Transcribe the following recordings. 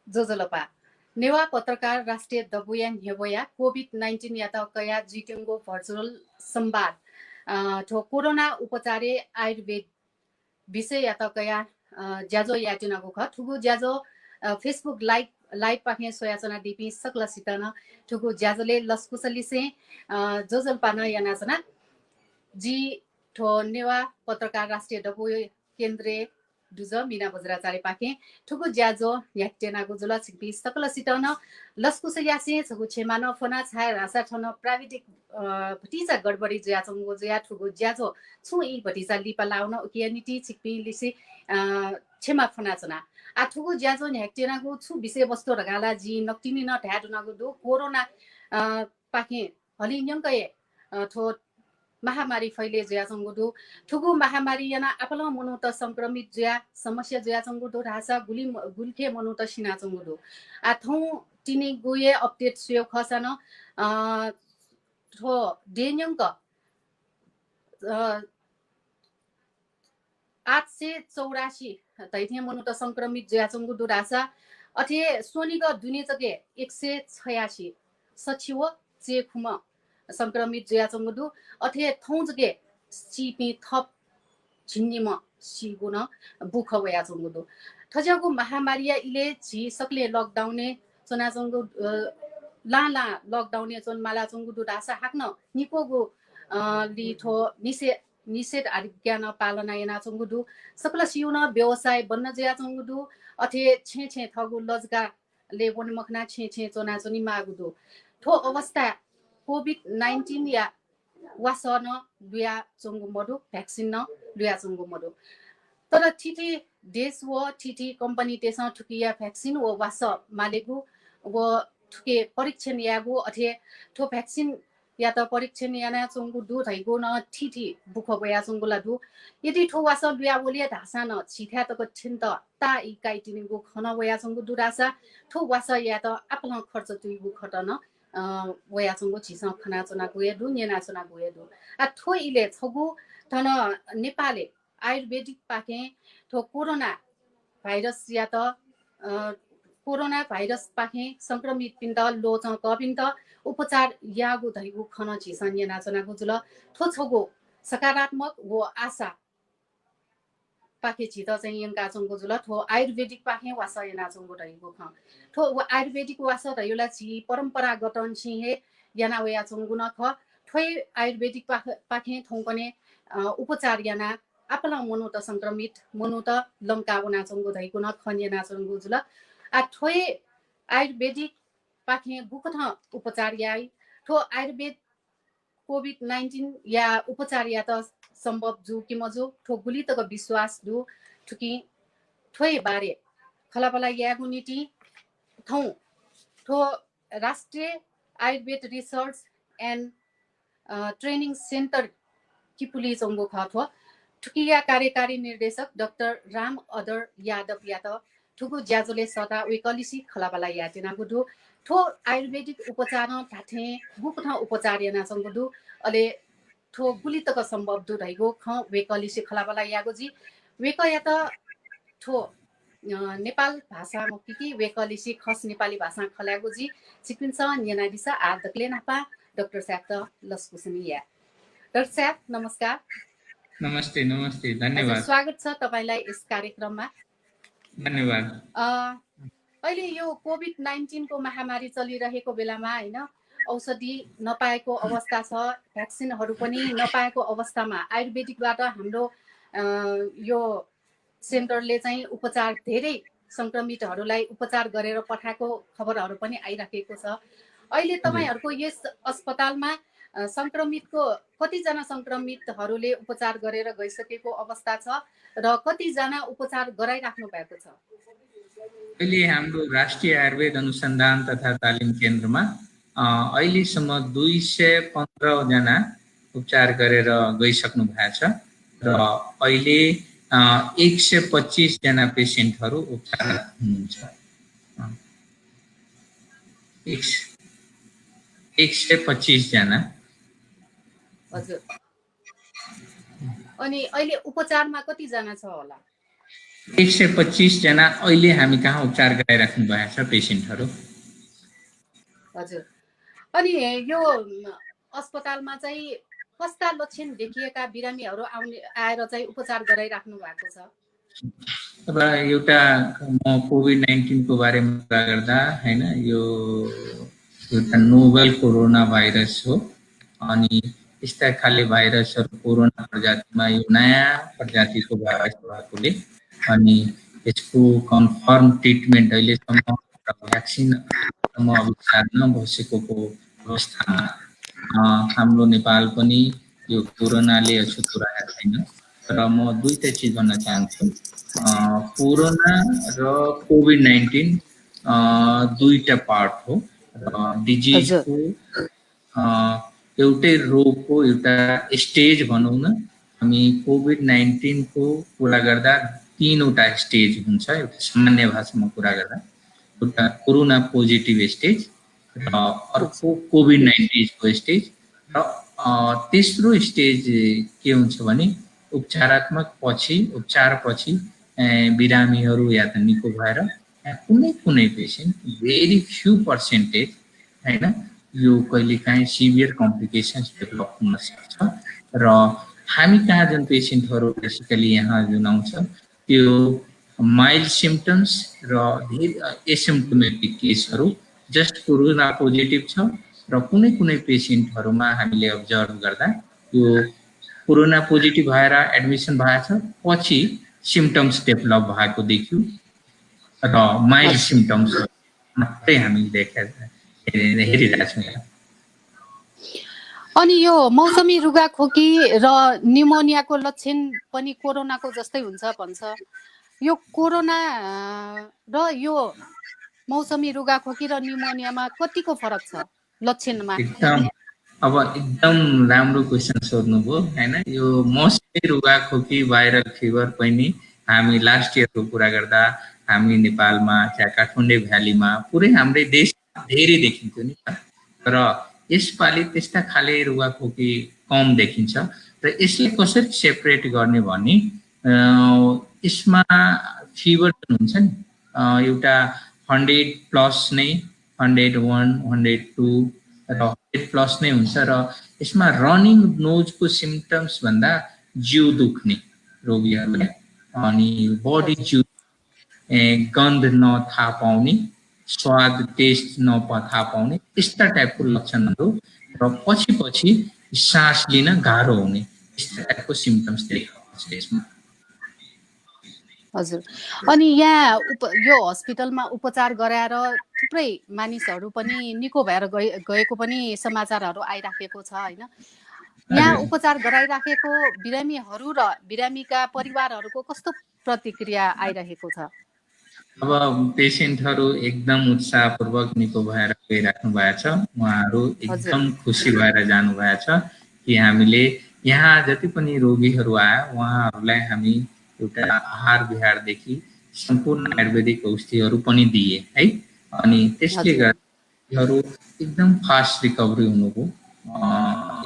जोजोलपा नेवा पत्रकार राष्ट्रिय दबुया नेवया COVID-19 यातकया जिटिङको virtual संवाद ठो कोरोना उपचारे आयुर्वेद विषय यातकया ज्याजो याटिनाको ख ठुगु ज्याजो फेसबुक लाइभ पाखे सोयाचना दिपी सकल सितन ठुगु ज्याजोले लस्कुसली से जोजोलपान यानाचना जी ठो नेवा पत्रकार राष्ट्रिय दबु केन्द्रीय दुज मिना बजराचारे पाखे ठुगु ज्याजो याटेनाको जुल छिपी सकल सितन लस्कुस यासे छगु छेमान फना छाय रासा ठन प्राविधिक भटिजा गडबडी ज्याचंगो ज्या ठुगु ज्याजो छु इ भटिजा लिपा लाउन ओकियानिटी छिपी लिसी छेमा फना चना आ ठुगु ज्याजो याटेनाको छु विषय वस्तु रगाला जी नक्तिनी न ढ्याडुनाको दु कोरोना पाखे हलिन्यंकए ठो महामारी फैले ज्या चंगुदु ठुगु महामारी याना आपल मनुत संक्रमित ज्या समस्या ज्या चंगुदु रासा गुलखे मनुत सिना चंगुदु आ थौ तिनी गुए अपडेट सुयो खसन ठो डेन्यंक 884 तैथे मनुत संक्रमित ज्या चंगुदु रासा अथे सोनिग दुनिचके 186 सचिव चेखुम संक्रमित ज्या चंगुदु अथे थौजगे सिपी थप झिन्निम सिगुन बुख वया चंगुदु थजगु महामारीया इले झि सकले लकडाउने चना चंगु लाला लकडाउने चन माला चंगुदु रासा हाक्न निकोगु लिथो निषेध आज्ञा पालना याना चंगुदु सकल सिउन व्यवसाय बन्न ज्या चंगुदु अथे छे थगु लजगा लेबोन मखना छे चना चनी मागुदु थो अवस्था कोभिड-19 या वासन लुया चंगु मडु भ्याक्सिन न लुया चंगु मडु तर ठिठी देश व ठिठी कम्पनी देश ठुकिया भ्याक्सिन व वास मालेगु व ठुके परीक्षण यागु अथे ठो भ्याक्सिन या त परीक्षण याना चंगु दु थैगु न ठिठी बुख बया चंगुला दु यदि ठो वास लुया बोलिया धासा न छिथ्या त छिन त ता इकाइटिनिगु खन वया चंगु दुरासा ठो वास या त आपन खर्च तुइगु खटन वया चंगु छिसा खना चना गुए दु नेना चना गुए दु आ ठो इले छगु थन नेपालले आयुर्वेदिक पाके ठो कोरोना भाइरस या त कोरोना भाइरस पाखे संक्रमित पिण्ड लोच कपिन्द उपचार यागु धैगु खन छिसन नेना चना गुजुल ठो छगु सकारात्मक व आशा पाखे छित चाहिँ यंका चंगु जुल ठो आयुर्वेदिक पाखे वास यना चंगु धैगु ख ठो आयुर्वेदिक वास धैला छि परम्परागत छिहे याना वया चंगु न ख ठोइ आयुर्वेदिक पाखे थौकने उपचार याना आपल मनु त संक्रमित मनु त लंकावना चंगु धैगु न खन्यना चंगु जुल आ ठोइ आयुर्वेदिक पाखे गुकथ उपचार याई ठो आयुर्वेद कोभिड-19 या उपचार या त सम्भव जु कि मजु ठो गुली तक विश्वास दु ठुकी ठोइ बारे खलाबला यागुनिटी थौ ठो राष्ट्रिय Ayurveda research and training centre किपुली चंगु खथो ठुकिया कार्यकारी निर्देशक डाक्टर राम अधर यादव या त ठुगु ज्याजोले सदा वेकलिसी खलाबला यातिना गुदु ठो आयुर्वेदिक उपचार थाथे गुकथ उपचार याना चंगुदु अले ठो गुली तक सम्भव दु रहिगो ख वेकलिसी खलाबला यागोजी वेक या त ठो नेपाल भाषा मुक्ति वेकलिसी खस नेपाली भाषा खलागोजी सिक्किन्छ नेना दिशा आदकले नापा डाक्टर साहब त लस्कुसनिया डाक्टर साहब नमस्कार। नमस्ते धन्यवाद। स्वागत छ तपाईलाई यस कार्यक्रममा। धन्यवाद। अहिले यो कोभिड-19 को महामारी चलिरहेको बेलामा हैन औषधि नपाएको अवस्था छ भ्याक्सिनहरु पनि नपाएको अवस्थामा आयुर्वेदिकबाट हाम्रो यो सेन्टरले चाहिँ उपचार धेरै संक्रमितहरुलाई उपचार गरेर पठाएको खबरहरु पनि आइराखेको छ। अहिले तपाईहरुको यस अस्पतालमा संक्रमितको कति जना संक्रमितहरुले उपचार गरेर गइसकेको अवस्था छ र कति जना उपचार गराइराख्नु भएको छ? अहिले हाम्रो राष्ट्रिय आयुर्वेद अनुसन्धान तथा तालिम केन्द्रमा अहिलेसम्म 215 जना उपचार गरेर गइसक्नु भएको छ र अहिले 125 जना पेशेन्टहरु उपचार हुनुहुन्छ। 125 जना। हजुर। अनि अहिले उपचारमा कति जना छ होला? 125 जना अहिले हामी कहाँ उपचार गराइराख्नु भएको छ पेसेन्टहरू। हजुर। अनि यो अस्पतालमा चाहिँ कस्ता लक्षण देखिएका बिरामीहरू आएर चाहिँ उपचार गराइराख्नु भएको छ? अब एउटा म कोभिड-19 को बारेमा कुरा गर्दा हैन, यो एउटा नोभल कोरोना भाइरस हो। अनि यस्ता खाले भाइरसहरू कोरोना प्रजातिमा यो नयाँ प्रजातिको भाइरस भएकोले अनि यसको कन्फर्म ट्रिटमेन्ट अहिलेसम्म भ्याक्सिनसम्म आविष्कार नभइसकेको अवस्थामा हाम्रो नेपाल पनि यो कोरोनाले छुटुराएको छैन। र म दुईटा चिज भन्न चाहन्छु। कोरोना र कोभिड-19 दुईटा पार्ट हो। डिजिजको एउटै रोगको एउटा स्टेज भनौँ न। हामी कोभिड-19 को कुरा गर्दा तीनवटा स्टेज हुन्छ। एउटा सामान्य भाषामा कुरा गर्दा एउटा कोरोना पोजिटिभ स्टेज र अर्को कोभिड-19 को स्टेज र तेस्रो स्टेज के हुन्छ भने उपचारात्मक उपचार पछि बिरामीहरू या त निको भएर कुनै कुनै पेसेन्ट भेरी फ्यू पर्सेन्टेज हैन यो कहिलेकाहीँ सिभियर कम्प्लिकेसन्स डेभलप हुन सक्छ। र हामी कहाँ जुन पेसेन्टहरू बेसिकली यहाँ जुन आउँछ त्यो माइल्ड सिम्पटम्स र एसिम्प्टोमेटिक केसहरू जस्ट कोरोना पोजिटिभ छ र कुनै कुनै पेसेन्टहरूमा हामीले अब्जर्भ गर्दा यो कोरोना पोजिटिभ भएर एडमिसन भएको छ, पछि सिम्पटम्स डेभलप भएको देखियो र माइल्ड सिम्पटम्स मात्रै हामीले हेरिरहेका छौँ। अनि यो मौसमी रुगाखोकी र निमोनियाको लक्षण पनि कोरोनाको जस्तै हुन्छ भन्छ। यो कोरोना र यो मौसमी रुगाखोकी र निमोनियामा कतिको फरक छ लक्षणमा? एकदम राम्रो क्वेसन सोध्नुभयो हैन। यो मौसमी रुगाखोकी भाइरल फिभर पनि हामी लास्ट इयरको कुरा गर्दा हामी नेपालमा चाहिँ काठमाडौँ भ्यालीमा पुरै हाम्रै देशमा धेरै देखिन्थ्यो नि। तर यसपालि त्यस्ता खाले रुगाखोकी कम देखिन्छ र यसले कसरी सेपरेट गर्ने भने यसमा फिभर हुन्छ नि एउटा 100+ नै 101, 102 र 100+ नै हुन्छ र यसमा रनिङ नोजको सिम्पटम्स भन्दा जिउ दुख्ने रोगीहरूलाई अनि बडी जिउ गन्ध नथाहा पाउने, स्वाद टेस्ट नथाहा पाउने यस्ता टाइपको लक्षणहरू र पछि सास लिन गाह्रो हुने यस्ता टाइपको सिम्पटम्स देखाउँछ यसमा। हजुर। अनि यहाँ यो हस्पिटलमा उपचार गराएर थुप्रै मानिसहरू पनि निको भएर गएको पनि समाचारहरू आइराखेको छ हैन। यहाँ उपचार गराइराखेको बिरामीहरू र बिरामीका परिवारहरूको कस्तो प्रतिक्रिया आइरहेको छ? अब पेसेन्टहरू एकदम उत्साहपूर्वक निको भएर गइराख्नु भएको छ। उहाँहरू एकदम खुसी भएर जानु भएको छ कि हामीले यहाँ जति पनि रोगीहरू आए उहाँहरूलाई हामी एउटा आहार विहारदेखि सम्पूर्ण आयुर्वेदिक औषधिहरू पनि दिए है। अनि त्यसले गर्दा एकदम फास्ट रिकभरी हुनुभयो।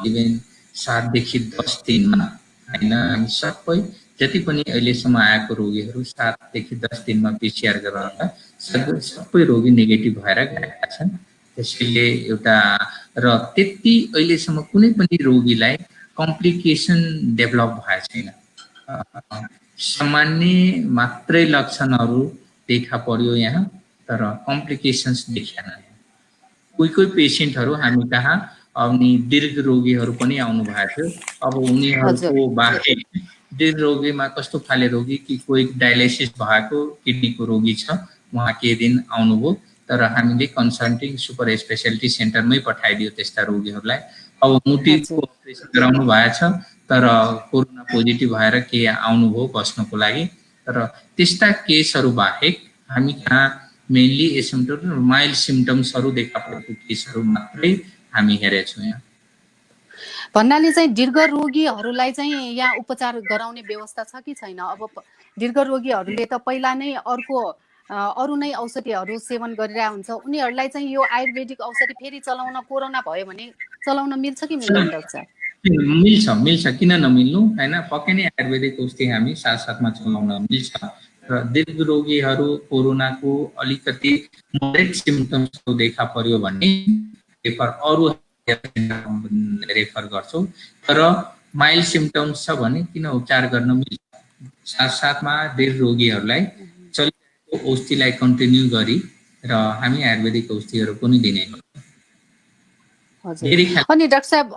इभन 7 देखि 10 दिनमा हैन हामी सबै जति पनि अहिलेसम्म आएको रोगीहरू 7 देखि 10 दिनमा पिसिआर गराउँदा सबै रोगी नेगेटिभ भएर गएका छन्। त्यसैले एउटा र त्यति अहिलेसम्म कुनै पनि रोगीलाई कम्प्लिकेसन डेभलप भएको छैन। सामान्य मात्रै लक्षणहरू देखा पर्यो यहाँ, तर कम्प्लिकेसन्स देखिएन। कोही पेसेन्टहरू हामी कहाँ अनि दीर्घ रोगीहरू पनि आउनु भएको थियो। अब उनीहरूको बाहेक दीर्घ रोगीमा कस्तो खाले रोगी कि कोही डायलिसिस भएको किडनीको रोगी छ, उहाँ केही दिन आउनुभयो तर हामीले कन्सल्टिङ सुपर स्पेसियालिटी सेन्टरमै पठाइदियो त्यस्ता रोगीहरूलाई। अब मुटुको अपरेसन गराउनु भएको छ तर कोरोना पोजिटिभ भएर के आउनुभयो बस्नको लागि। तर त्यस्ता केसहरू बाहेक हामी कहाँ मेनली एसिम्प्टोमेटिक माइल्ड सिम्पटम्सहरू देखा परेको केसहरू मात्रै हामी हेरेछौँ यहाँ। भन्नाले चाहिँ दीर्घ रोगीहरूलाई चाहिँ यहाँ उपचार गराउने व्यवस्था छ कि छैन? अब दीर्घ रोगीहरूले त पहिला नै अरू नै औषधिहरू सेवन गरिरहेको हुन्छ, उनीहरूलाई चाहिँ यो आयुर्वेदिक औषधि फेरि चलाउन कोरोना भयो भने चलाउन मिल्छ कि मिल्दैन डाक्टर साहब? मिल्छ किन नमिल्नु हैन। पक्कै नै आयुर्वेदिक औषधि हामी साथसाथमा चलाउन मिल्छ। र दीर्घ रोगीहरू कोरोनाको अलिकति मोडरेट सिम्पटम्सको देखा पर्यो भने अरू रेफर गर्छौँ। तर माइल्ड सिम्पटम्स छ भने किन उपचार गर्न मिल्छ। साथसाथमा दीर्घ रोगीहरूलाई चलिरहेको औषधिलाई कन्टिन्यू गरी र हामी आयुर्वेदिक औषधिहरू पनि दिने गर्छौँ। अनि डाक्टर साहब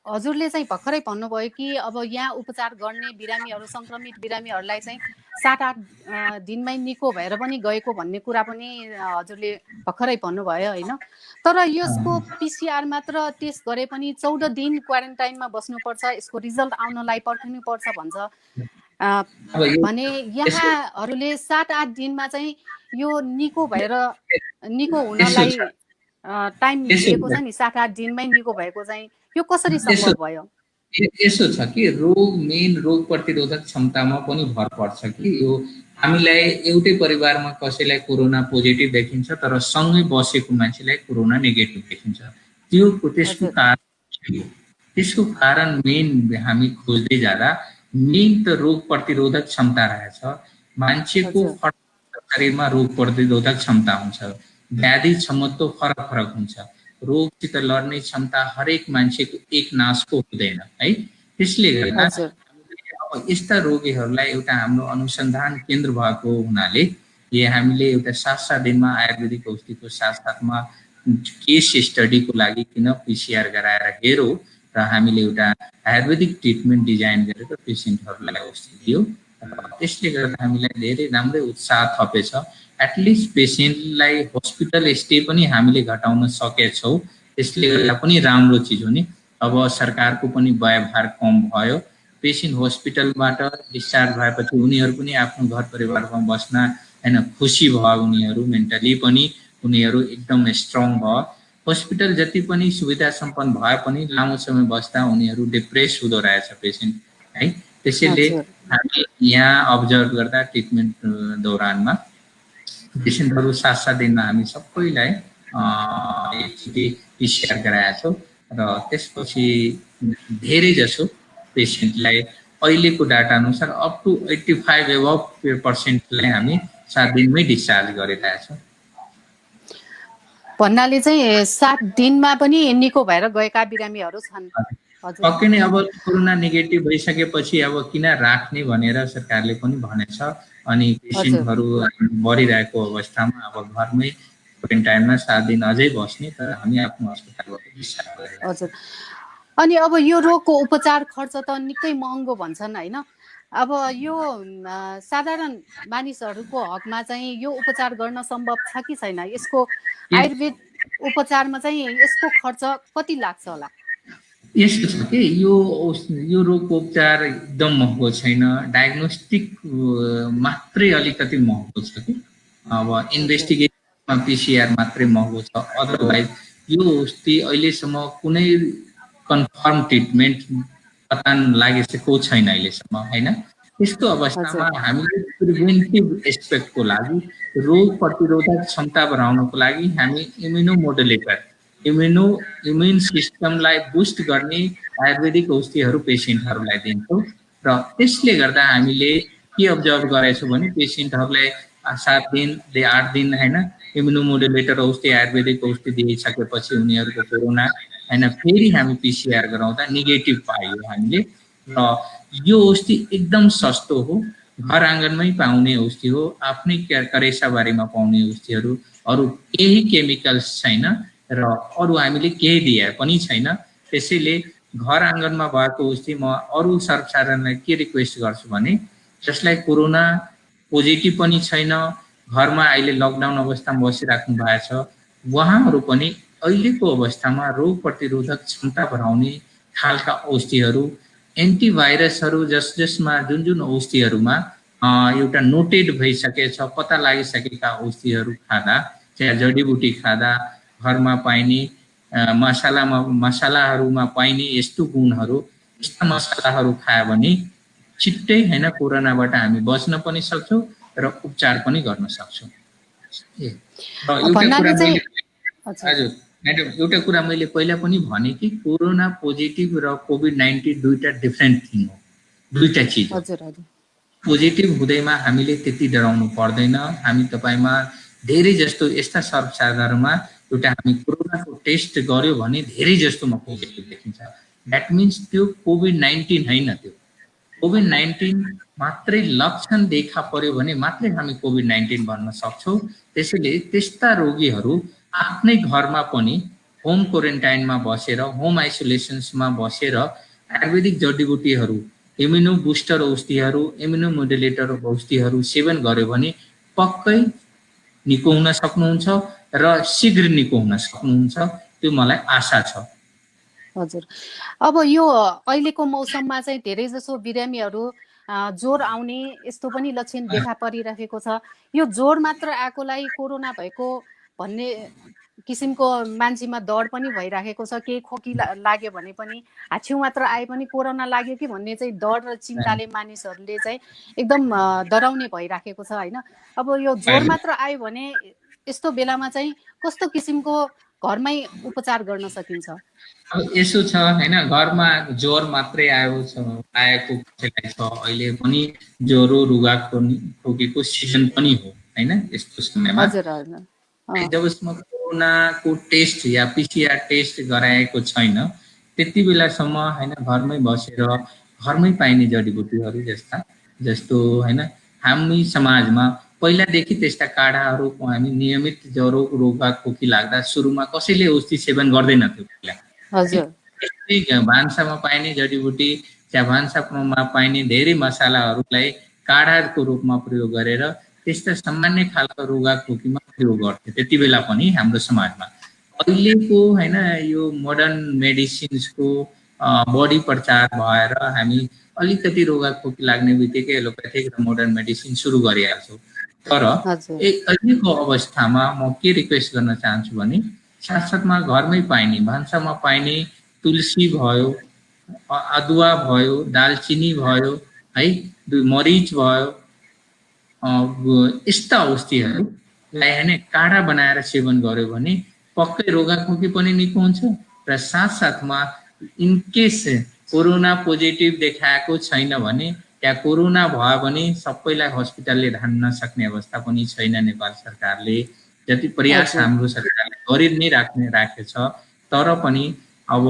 हजुरले चाहिँ भर्खरै भन्नुभयो कि अब यहाँ उपचार गर्ने बिरामीहरू सङ्क्रमित बिरामीहरूलाई चाहिँ 7-8 दिनमै निको भएर पनि गएको भन्ने कुरा पनि हजुरले भर्खरै भन्नुभयो होइन। तर यसको पिसिआर मात्र टेस्ट गरे पनि 14 दिन क्वारेन्टाइनमा बस्नुपर्छ, यसको रिजल्ट आउनलाई पर्खिनुपर्छ भन्छ भने यहाँहरूले 7-8 दिनमा चाहिँ यो निको भएर निको हुनलाई टाइम लिएको छ नि, 7-8 दिनमै निको भएको चाहिँ यो कसरी सम्भव भयो? यसो छ कि मेन रोग प्रतिरोधक क्षमतामा पनि भर पर्छ कि यो हामीलाई एउटै परिवारमा कसैलाई कोरोना पोजिटिभ देखिन्छ तर सँगै बसेको मान्छेलाई कोरोना नेगेटिभ देखिन्छ। त्यसको कारण मेन हामी खोज्दै जाँदा मेन त रोग प्रतिरोधक क्षमता रहेछ। मान्छेको शरीरमा रोग प्रतिरोधक क्षमता हुन्छ, व्याधि क्षमत्व फरक हुन्छ, रोगसित लड्ने क्षमता हरेक मान्छेको एक नासको हुँदैन है। त्यसले गर्दा अब यस्ता रोगीहरूलाई एउटा हाम्रो अनुसन्धान केन्द्र भएको हुनाले हामीले एउटा 7-7 दिनमा आयुर्वेदिक औषधिको साथसाथमा केस स्टडीको लागि किन पिसिआर गराएर हेरौँ र हामीले एउटा आयुर्वेदिक ट्रिटमेन्ट डिजाइन गरेर पेसेन्टहरूलाई औषधि दियौँ। त्यसले गर्दा हामीलाई धेरै राम्रै उत्साह थपेछ। एटलिस्ट पेसेन्टलाई हस्पिटल स्टे पनि हामीले घटाउन सकेछौँ। त्यसले गर्दा पनि राम्रो चिज हो नि। अब सरकारको पनि व्ययभार कम भयो। पेसेन्ट हस्पिटलबाट डिस्चार्ज भएपछि उनीहरू पनि आफ्नो घर परिवारमा बस्न हैन खुसी भयो। उनीहरू मेन्टली पनि उनीहरू एकदम स्ट्रङ भयो। हस्पिटल जति पनि सुविधा सम्पन्न भए पनि लामो समय बस्दा उनीहरू डिप्रेस हुँदो रहेछ पेसेन्ट है। त्यसैले हामी यहाँ अब्जर्भ गर्दा ट्रिटमेन्ट दौरानमा पेसेन्टहरू 7-7 दिनमा हामी सबैलाई एकचोटि पिसिआर गराएका छौँ र त्यसपछि धेरै जसो पेसेन्टलाई अहिलेको डाटा अनुसार अप टु 85% हामी 7 दिनमै डिस्चार्ज गरिरहेका छौँ। भन्नाले चाहिँ 7 दिनमा पनि निको भएर गएका बिरामीहरू छन्। पक्कै नै अब कोरोना नेगेटिभ भइसकेपछि अब किन राख्ने भनेर सरकारले पनि भनेछ। अनि पेसेन्टहरू बढिरहेको अवस्थामा अब घरमै क्वारेन्टाइनमा 7 दिन अझै बस्ने, तर हामी आफ्नो अस्पतालबाट डिस्चार्ज गरिरहेका छौँ। अनि अब यो रोगको उपचार खर्च त निकै महँगो भन्छन् होइन। अब यो साधारण मानिसहरूको हकमा चाहिँ यो उपचार गर्न सम्भव छ कि छैन? यसको आयुर्वेद उपचारमा चाहिँ यसको खर्च कति लाग्छ होला? यस्तो छ कि यो रोगको उपचार एकदम महँगो छैन। डायग्नोस्टिक मात्रै अलिकति महँगो छ कि अब इन्भेस्टिगेसनमा पिसिआर मात्रै महँगो छ। अदरवाइज यो औषधि अहिलेसम्म कुनै कन्फर्म ट्रिटमेन्ट पत्ता लागेको छैन अहिलेसम्म होइन। यस्तो अवस्थामा हामीले प्रिभेन्टिभ एस्पेक्टको लागि रोग प्रतिरोधक क्षमता बढाउनको लागि हामी इम्युनोमोडुलेटर इम्युन सिस्टमलाई बुस्ट गर्ने आयुर्वेदिक औषधिहरू पेसेन्टहरूलाई दिन्छौँ। र त्यसले गर्दा हामीले के अब्जर्भ गरेछौँ भने पेसेन्टहरूलाई 7 दिन 8 दिन होइन इम्युनोमोडुलेटर औषधि आयुर्वेदिक औषधि दिइसकेपछि उनीहरूको कोरोना होइन फेरि हामी पिसिआर गराउँदा नेगेटिभ पाइयो हामीले। र यो औषधि एकदम सस्तो हो, घर आँगनमै पाउने औषधि हो, आफ्नै करेसाबारीमा पाउने औषधिहरू, अरू केही केमिकल्स छैन र अरू हामीले केही दिए पनि छैन। त्यसैले घर आँगनमा भएको औषधि म अरू सर्वसाधारणलाई के रिक्वेस्ट गर्छु भने जसलाई कोरोना पोजिटिभ पनि छैन, घरमा अहिले लकडाउन अवस्थामा बसिराख्नु भएको छ, उहाँहरू पनि अहिलेको अवस्थामा रोग प्रतिरोधक क्षमता बढाउने खालका औषधिहरू एन्टिभाइरसहरू जसमा जुन औषधिहरूमा एउटा नोटेड भइसकेछ, पत्ता लागिसकेका औषधिहरू खाँदा, चाहे जडीबुटी खाँदा, घरमा पाइने मसलाहरूमा पाइने यस्तो गुणहरू, यस्ता मसलाहरू खायो भने छिट्टै होइन कोरोनाबाट हामी बच्न पनि सक्छौँ र उपचार पनि गर्न सक्छौँ। एउटा कुरा मैले पहिला पनि भने कि कोरोना पोजिटिभ र कोभिड-19 दुईटा डिफ्रेन्ट थिङ हो, दुईटा चिज हो। पोजिटिभ हुँदैमा हामीले त्यति डराउनु पर्दैन। हामी तपाईमा धेरै जस्तो यस्ता सर्वसाधारणमा एउटा हामी कोरोनाको टेस्ट गर्यो भने धेरै जस्तोमा पोजिटिभ देखिन्छ। द्याट मिन्स त्यो कोभिड-19 होइन, त्यो कोभिड-19 मात्रै लक्षण देखा पर्यो भने मात्रै हामी कोभिड-19 भन्न सक्छौँ। त्यसैले त्यस्ता रोगीहरू आफ्नै घरमा पनि होम क्वारेन्टाइनमा बसेर, होम आइसोलेसन्समा बसेर आयुर्वेदिक जडीबुटीहरू, इम्युनो बुस्टर औषधिहरू, इम्युनो मोडुलेटर औषधिहरू सेवन गर्यो भने पक्कै निको हुन सक्नुहुन्छ र शीघ्र निको हुन सक्नुहुन्छ, त्यो मलाई आशा छ। हजुर, अब यो अहिलेको मौसममा चाहिँ धेरै जसो बिरामीहरू ज्वरो आउने यस्तो पनि लक्षण देखा परिरहेको छ। यो ज्वरो मात्र आएकोलाई कोरोना भएको भन्ने किसिमको मान्छेमा डर पनि भइराखेको छ। केही खोकी लाग्यो भने पनि, हाछिउ मात्र आए पनि कोरोना लाग्यो कि भन्ने चाहिँ डर र चिन्ताले मानिसहरूले चाहिँ एकदम डराउने भइराखेको छ होइन। अब यो ज्वरो मात्र आयो भने यस्तो बेलामा चाहिँ कस्तो किसिमको घरमै उपचार गर्न सकिन्छ? अब यसो छ हैन, घरमा ज्वरो मात्रै आएको कसैलाई छ, अहिले पनि ज्वरो रुगाखोकीको सिजन पनि हो हैन। यस्तो समयमा हजुर हजुर, जबसम्म कोरोनाको टेस्ट या पिसिआर टेस्ट गराएको छैन त्यति बेलासम्म हैन घरमै बसेर घरमै पाइने जडीबुटीहरू जस्तो हैन, हामी समाजमा पहिलादेखि त्यस्ता काढाहरू हामी नियमित ज्वरो रुगाखोकी लाग्दा सुरुमा कसैले औषधि सेवन गर्दैनथ्यो पहिला। हजुर, भान्सामा पाइने जडीबुटी या भान्सामा पाइने धेरै मसालाहरूलाई काढाको रूपमा प्रयोग गरेर त्यस्ता सामान्य खालको रुगाखोकीमा प्रयोग गर्थे त्यति बेला पनि हाम्रो समाजमा। अहिलेको हैन यो मोडर्न मेडिसिन्सको बढी प्रचार भएर हामी अलिकति रुगाखोकी लाग्ने बित्तिकै एलोप्याथिक र मोडर्न मेडिसिन सुरु गरिहाल्छौँ। तर अहिलेको अवस्थामा म के रिक्वेस्ट गर्न चाहन्छु भने साथसाथमा घरमै पाइने, भान्सामा पाइने तुलसी भयो, अदुवा भयो, दालचिनी भयो है, मरिच भयो, यस्ता औषधिहरूलाई हैन काढा बनाएर सेवन गर्यो भने पक्कै रुगाखोकी पनि निको हुन्छ र साथसाथमा इनकेस कोरोना पोजिटिभ देखाएको छैन भने या कोरोना भयो भने सबैलाई हस्पिटलले धान्न सक्ने अवस्था पनि छैन। नेपाल सरकारले जति प्रयास हाम्रो सरकारले गरि नै राखेछ, तर पनि अब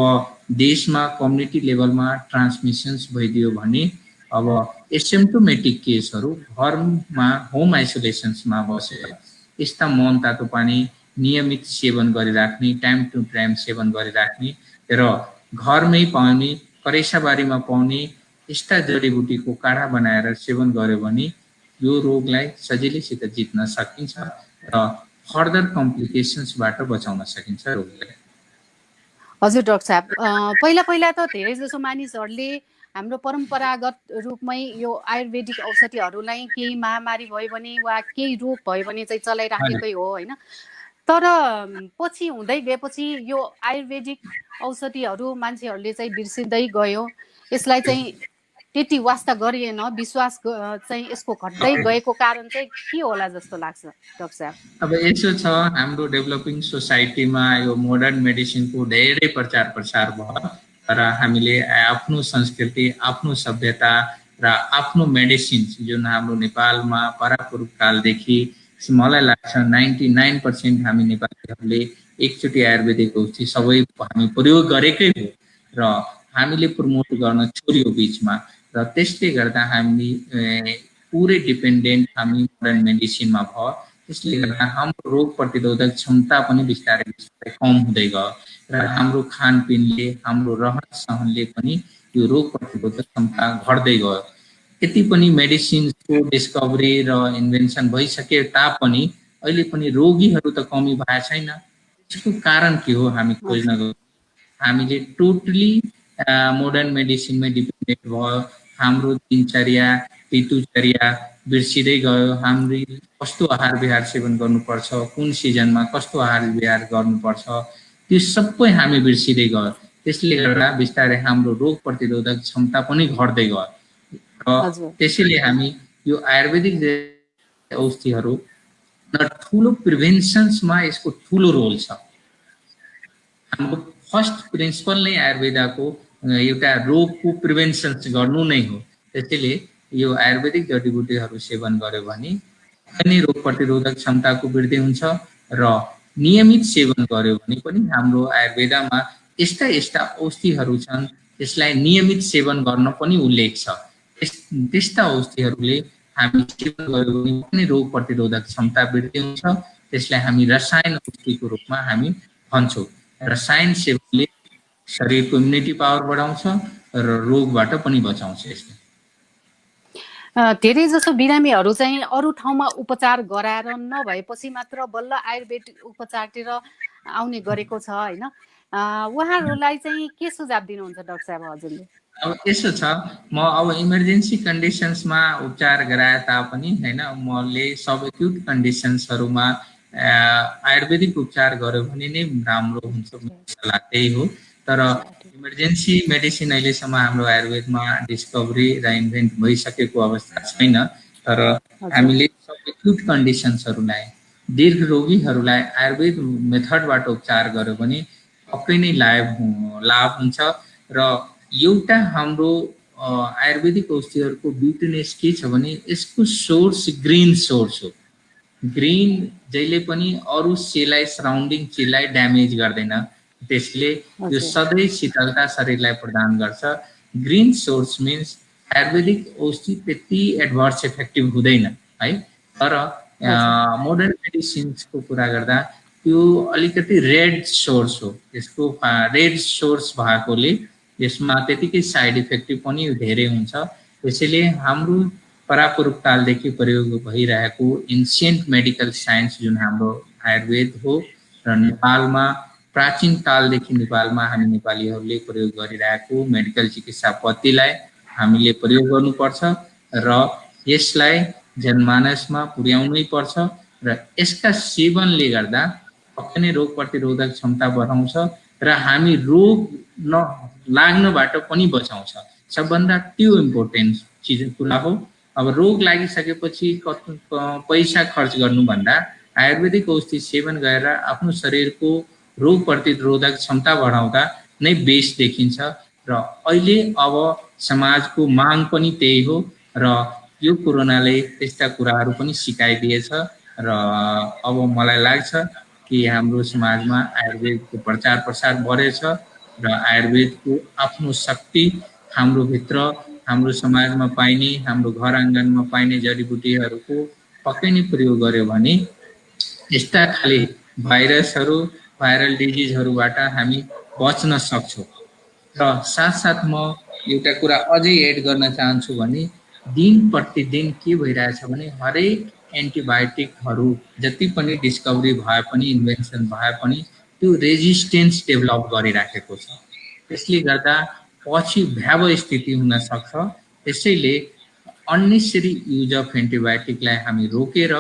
देशमा कम्युनिटी लेभलमा ट्रान्समिसन्स भइदियो भने अब एसिम्प्टोमेटिक केसहरू घरमा होम आइसोलेसन्समा बसेर यस्ता मौन तातो पानी नियमित सेवन गरिराख्ने, टाइम टु टाइम सेवन गरिराख्ने र घरमै पाउने, करेसाबारीमा पाउने यस्ता जडीबुटीको काढा बनाएर सेवन गर्यो भने यो रोगलाई सजिलैसित जित्न सकिन्छ र फर्दर कम्प्लिकेसन्सबाट बचाउन सकिन्छ रोगलाई। हजुर डाक्टर साहब, पहिला पहिला त धेरै जसो मानिसहरूले हाम्रो परम्परागत रूपमै यो आयुर्वेदिक औषधिहरूलाई केही महामारी भयो भने वा केही रोग भयो भने चाहिँ चलाइराखेकै हो होइन। तर पछि हुँदै गएपछि यो आयुर्वेदिक औषधिहरू मान्छेहरूले चाहिँ बिर्सिँदै गयो, यसलाई चाहिँ त्यति वास्ता गरिएन, विश्वास चाहिँ यसको घट्दै गएको कारण चाहिँ के होला जस्तो लाग्छ डाक्टर साहब? अब यसो छ, हाम्रो डेभलपिङ सोसाइटीमा यो मोडर्न मेडिसिनको धेरै प्रचार प्रसार भयो र हामीले आफ्नो संस्कृति, आफ्नो सभ्यता र आफ्नो मेडिसिन्स जुन हाम्रो नेपालमा परापूर्व कालदेखि मलाई लाग्छ 99% हामी नेपालीहरूले एकचोटि आयुर्वेदिक औषधि सबै हामी प्रयोग गरेकै हो र हामीले प्रमोट गर्न छोड्यो बिचमा र त्यसले गर्दा हामी पुरै डिपेन्डेन्ट हामी मोडर्न मेडिसिनमा भयो। त्यसले गर्दा हाम्रो रोग प्रतिरोधक क्षमता पनि बिस्तारै बिस्तारै कम हुँदै गयो र हाम्रो खानपिनले, हाम्रो रहन सहनले पनि यो रोग प्रतिरोधक क्षमता घट्दै गयो। यति पनि मेडिसिन्सको डिस्कभरी र इन्भेन्सन भइसके तापनि अहिले पनि रोगीहरू त कमी भएको छैन। यसको कारण के हो हामी खोज्न गयो। हामीले टोटली मोडर्न मेडिसिनमै डिपेन्डेन्ट भयो। हाम्रो दिनचर्या, ऋतुचर्या बिर्सिँदै गयो। हामीले कस्तो आहार विहार सेवन गर्नुपर्छ, कुन सिजनमा कस्तो आहार विहार गर्नुपर्छ, त्यो सबै हामी बिर्सिँदै गयो। त्यसले गर्दा बिस्तारै हाम्रो रोग प्रतिरोधक क्षमता पनि घट्दै गयो र त्यसैले हामी यो आयुर्वेदिक औषधिहरू न ठुलो प्रिभेन्सन्समा यसको ठुलो रोल छ। हाम्रो फर्स्ट प्रिन्सिपल नै आयुर्वेदाको एउटा रोगको प्रिभेन्सन गर्नु नै हो। त्यसैले यो आयुर्वेदिक जडीबुटीहरू सेवन गर्यो भने पनि रोग प्रतिरोधक क्षमताको वृद्धि हुन्छ र नियमित सेवन गर्यो भने पनि हाम्रो आयुर्वेदमा यस्ता यस्ता औषधिहरू छन् त्यसलाई नियमित सेवन गर्न पनि उल्लेख छ। त्यस्ता औषधिहरूले हामी सेवन गर्यो भने पनि रोग प्रतिरोधक क्षमता वृद्धि हुन्छ। त्यसलाई हामी रसायन औषधिको रूपमा हामी भन्छौँ। रसायन सेवनले शरीरको इम्युनिटी पावर बढाउँछ र रोगबाट पनि बचाउँछ। यसले धेरै जसो बिरामीहरू चाहिँ अरू ठाउँमा उपचार गराएर नभएपछि मात्र बल्ल आयुर्वेदिक उपचारतिर आउने गरेको छ हैन। उहाँहरूलाई चाहिँ के सुझाव दिनुहुन्छ डाक्टर साहब हजुरले? अब यसो छ, म अब इमर्जेन्सी कन्डिसन्समा उपचार गराए तापनि हैन, मैले सब एक्युट कन्डिसन्सहरूमा आयुर्वेदिक उपचार गर्यो भने नै राम्रो हुन्छ सल्लाह त्यही हो। तर इमर्जेन्सी मेडिसिन अहिलेसम्म हाम्रो आयुर्वेदमा डिस्कभरी र इन्भेन्ट भइसकेको अवस्था छैन। तर हामीले सब एक्युट कन्डिसन्सहरूलाई, दीर्घ रोगीहरूलाई आयुर्वेद मेथडबाट उपचार गर्यो भने पक्कै नै लाभ हुन्छ। र एउटा हाम्रो आयुर्वेदिक औषधिहरूको ब्युटीनेस के छ भने यसको सोर्स ग्रीन सोर्स हो। ग्रीन जहिले पनि अरू सेललाई, सराउन्डिङ सेललाई ड्यामेज गर्दैन। त्यसले यो सधैँ शीतलता शरीरलाई प्रदान गर्छ। ग्रीन सोर्स मिन्स आयुर्वेदिक औषधि त्यति एडभर्स इफेक्टिभ हुँदैन है। तर मोडर्न मेडिसिन्सको कुरा गर्दा त्यो अलिकति रेड सोर्स हो। यसको रेड सोर्स भएकोले यसमा त्यतिकै साइड इफेक्टिभ पनि धेरै हुन्छ। त्यसैले हाम्रो परापुरुषकालदेखि प्रयोग भइरहेको एन्सियन्ट मेडिकल साइन्स जुन हाम्रो आयुर्वेद हो र नेपालमा प्राचीन कालदेखि नेपालमा हामी नेपालीहरूले प्रयोग गरिरहेको मेडिकल चिकित्सा पद्धतिलाई हामीले प्रयोग गर्नुपर्छ र यसलाई जनमानसमा पुर्याउनै पर्छ र यसका सेवनले गर्दा पक्कै नै रोग प्रतिरोधक क्षमता बढाउँछ र हामी रोग लाग्नबाट पनि बचाउँछ। सबभन्दा त्यो इम्पोर्टेन्ट चिज कुरा हो। अब रोग लागिसकेपछि पैसा खर्च गर्नुभन्दा आयुर्वेदिक औषधि सेवन गरेर आफ्नो शरीरको रोग प्रतिरोधक क्षमता बढाउँदा नै बेस देखिन्छ र अहिले अब समाजको माग पनि त्यही हो र यो कोरोनाले त्यस्ता कुराहरू पनि सिकाइदिएछ र अब मलाई लाग्छ कि हाम्रो समाजमा आयुर्वेदको प्रचार प्रसार बढेछ र आयुर्वेदको आफ्नो शक्ति हाम्रो भित्र, हाम्रो समाजमा पाइने, हाम्रो घर आँगनमा पाइने जडीबुटीहरूको पक्कै नै प्रयोग गर्यो भने यस्ता खाली भाइरसहरू, भाइरल डिजिजहरूबाट हामी बच्न सक्छौँ। र साथसाथ म एउटा कुरा अझै एड गर्न चाहन्छु भने दिन प्रतिदिन के भइरहेछ भने हरेक एन्टिबायोटिकहरू जति पनि डिस्कभरी भए पनि, इन्भेन्सन भए पनि त्यो रेजिस्टेन्स डेभलप गरिराखेको छ। त्यसले गर्दा पछि भयावह स्थिति हुन सक्छ। त्यसैले अननेसेसरी युज अफ एन्टिबायोटिकलाई हामी रोकेर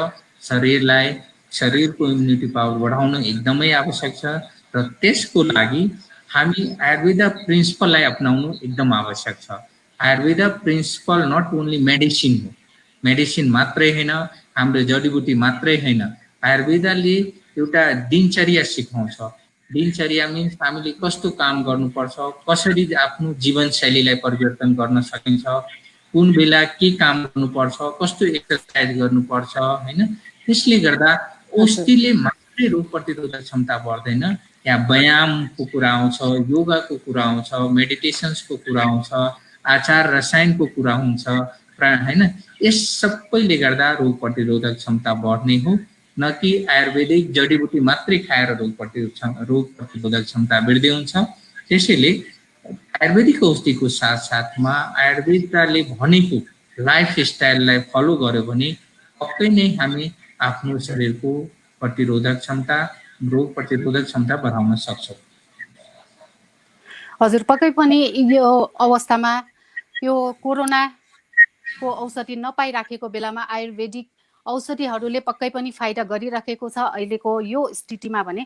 शरीरको इम्युनिटी पावर बढाउन एकदमै आवश्यक छ र त्यसको लागि हामी आयुर्वेद प्रिन्सिपललाई अपनाउनु एकदम आवश्यक छ। Ayurveda principle not only medicine हो, मेडिसिन मात्रै होइन, हाम्रो जडीबुटी मात्रै होइन, आयुर्वेदले एउटा दिनचर्या सिकाउँछ। दिनचर्या मिन्स हामीले कस्तो काम गर्नुपर्छ, कसरी आफ्नो जीवनशैलीलाई परिवर्तन गर्न सकिन्छ, कुन बेला के काम गर्नुपर्छ, कस्तो एक्सर्साइज गर्नुपर्छ हैन। त्यसले गर्दा औषधिले मात्रै रोग प्रतिरोधक क्षमता बढ्दैन, यहाँ व्यायामको कुरा आउँछ, योगाको कुरा आउँछ, मेडिटेसन्सको कुरा आउँछ, आचार रसायनको कुरा हुन्छ हैन। यस सबैले गर्दा रोग प्रतिरोधक क्षमता बढ्ने हो, न कि आयुर्वेदिक जडीबुटी मात्रै खाएर रोग प्रतिरोधक क्षमता वृद्धि हुन्छ। त्यसैले आयुर्वेदिक औषधिको साथसाथमा आयुर्वेदले भनेको लाइफस्टाइललाई फलो गर्यो भने पक्कै नै हामी आफ्नो शरीरको प्रतिरोधक क्षमता, रोग प्रतिरोधक क्षमता बढाउन सक्छौँ। हजुर, पक्कै पनि यो अवस्थामा यो कोरोनाको औषधि नपाइराखेको बेलामा आयुर्वेदिक औषधिहरूले पक्कै पनि फाइदा गरिराखेको छ अहिलेको यो स्थितिमा भने।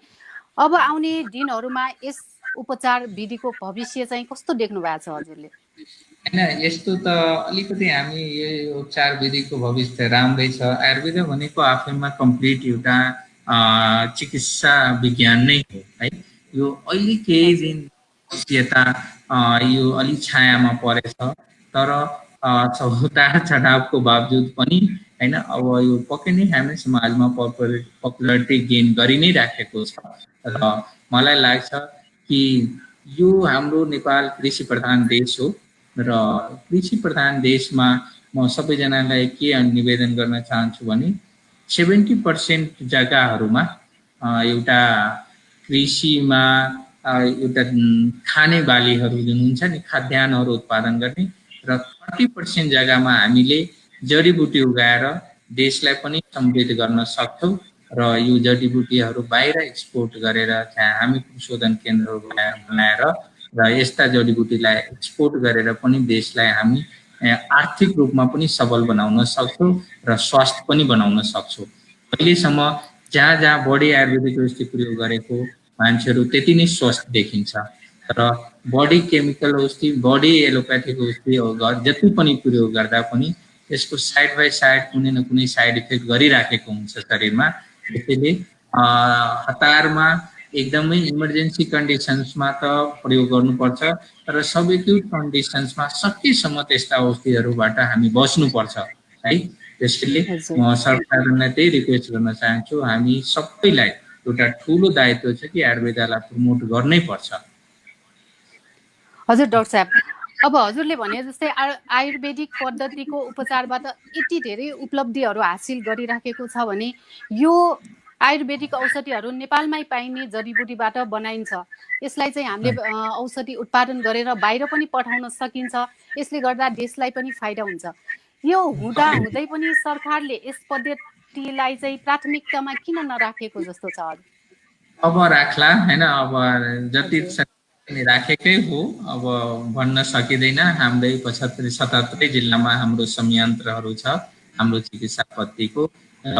अब आउने दिनहरूमा यस उपचार विधिको भविष्य चाहिँ कस्तो देख्नु भएको छ हजुरले? हैन, यस्तो त अलिकति हामी यो उपचार विधिको भविष्य राम्रै छ। आयुर्वेद भनेको आफैमा कम्प्लिट एउटा चिकित्सा विज्ञान नै हो है। यो अहिले केही दिन यता यो अलि छायामा परेछ, तर उतार चढावको बावजुद पनि हैन अब यो पक्कै नै हामी समाजमा पपुलारिटी गेन गरि नै राखेको छ र मलाई लाग्छ कि यो हाम्रो नेपाल कृषि प्रधान देश हो र कृषि प्रधान देशमा म सबैजनालाई के निवेदन गर्न चाहन्छु भने 70% जग्गाहरूमा एउटा कृषिमा एउटा खाने बालीहरू जुन हुन्छ नि खाद्यान्नहरू उत्पादन गर्ने र 30% जग्गामा हामीले जडीबुटी उगाएर देशलाई पनि समृद्ध गर्न सक्छौँ र यो जडीबुटीहरू बाहिर एक्सपोर्ट गरेर चाहिँ हामी संशोधन केन्द्रहरू बनाएर र यस्ता जडीबुटीलाई एक्सपोर्ट गरेर पनि देशलाई हामी आर्थिक रूपमा पनि सबल बनाउन सक्छौँ र स्वास्थ्य पनि बनाउन सक्छौँ। अहिलेसम्म जहाँ जहाँ बढी आयुर्वेदिक औषधि प्रयोग गरेको मान्छेहरू त्यति नै स्वस्थ देखिन्छ र बढी केमिकल औषधि बढी एलोप्याथिक औषधि जति पनि प्रयोग गर्दा पनि यसको साइड बाई साइड कुनै न कुनै साइड इफेक्ट गरिराखेको हुन्छ शरीरमा। त्यसैले हतारमा एकदमै इमर्जेन्सी कन्डिसन्समा त प्रयोग गर्नुपर्छ तर सबएक्युट कन्डिसन्समा सकेसम्म त्यस्ता औषधिहरूबाट हामी बस्नुपर्छ है। त्यसैले म सरकारलाई त्यही रिक्वेस्ट गर्न चाहन्छु हामी सबैलाई एउटा ठुलो दायित्व छ कि आयुर्वेदालाई प्रमोट गर्नै पर्छ। हजुर डाक्टर साहब, अब हजुरले भने जस्तै आयुर्वेदिक पद्धतिको उपचारबाट यति धेरै उपलब्धिहरू हासिल गरिराखेको छ भने यो आयुर्वेदिक औषधिहरू नेपालमै पाइने जडीबुटीबाट बनाइन्छ। यसलाई चाहिँ हामीले औषधि उत्पादन गरेर बाहिर पनि पठाउन सकिन्छ। यसले गर्दा देशलाई पनि फाइदा हुन्छ। यो हुँदा हुँदै पनि सरकारले यस पद्धतिलाई चाहिँ प्राथमिकतामा किन नराखेको जस्तो छ? अब राख्ला हैन, अब जति राखेकै हो अब भन्न सकिँदैन। हाम्रै 75-77 जिल्लामा हाम्रो संयन्त्रहरू छ हाम्रो चिकित्सा पद्धतिको र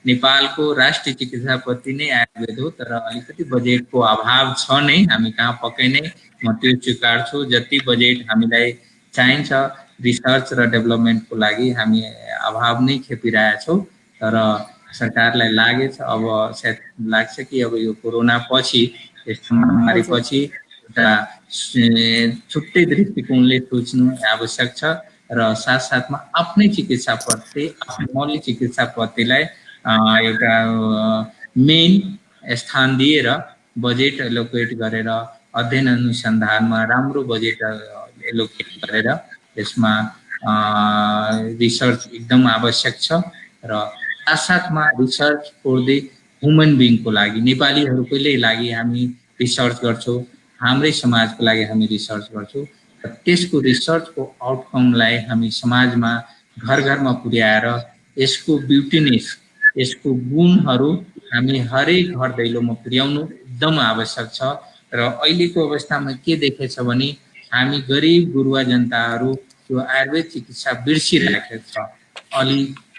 नेपालको राष्ट्रिय चिकित्सा पद्धति नै आयुर्वेद हो तर अलिकति बजेटको अभाव छ नै हामी कहाँ पक्कै नै म त्यो स्वीकार्छु। जति बजेट हामीलाई चाहिन्छ रिसर्च र डेभलपमेन्टको लागि हामी अभाव नै खेपिरहेछौँ तर सरकारलाई लागेछ अब सायद लाग्छ कि अब यो कोरोना पछि यस महामारी पछि एउटा छुट्टै दृष्टिकोणले सोच्नु आवश्यक छ र साथसाथमा आफ्नै चिकित्सा पद्धति आफ्नो मौलिक चिकित्सा पद्धतिलाई एउटा मेन स्थान दिएर बजेट एलोकेट गरेर अध्ययन अनुसन्धानमा राम्रो बजेट एलोकेट गरेर यसमा रिसर्च एकदम आवश्यक छ र साथसाथमा रिसर्च फर द ह्युमन बिङको लागि नेपालीहरूकै लागि हामी रिसर्च गर्छौँ, हाम्रै समाजको लागि हामी रिसर्च गर्छौँ र त्यसको रिसर्चको आउटकमलाई हामी समाजमा घर घरमा पुर्याएर यसको ब्युटिनेस यसको गुणहरू हामी हरेक घर दैलोमा पुर्याउनु एकदम आवश्यक छ र अहिलेको अवस्थामा के देखेछ भने हामी गरिब गुरुवा जनताहरू यो आयुर्वेद चिकित्सा बिर्सिरहेको छ। अलि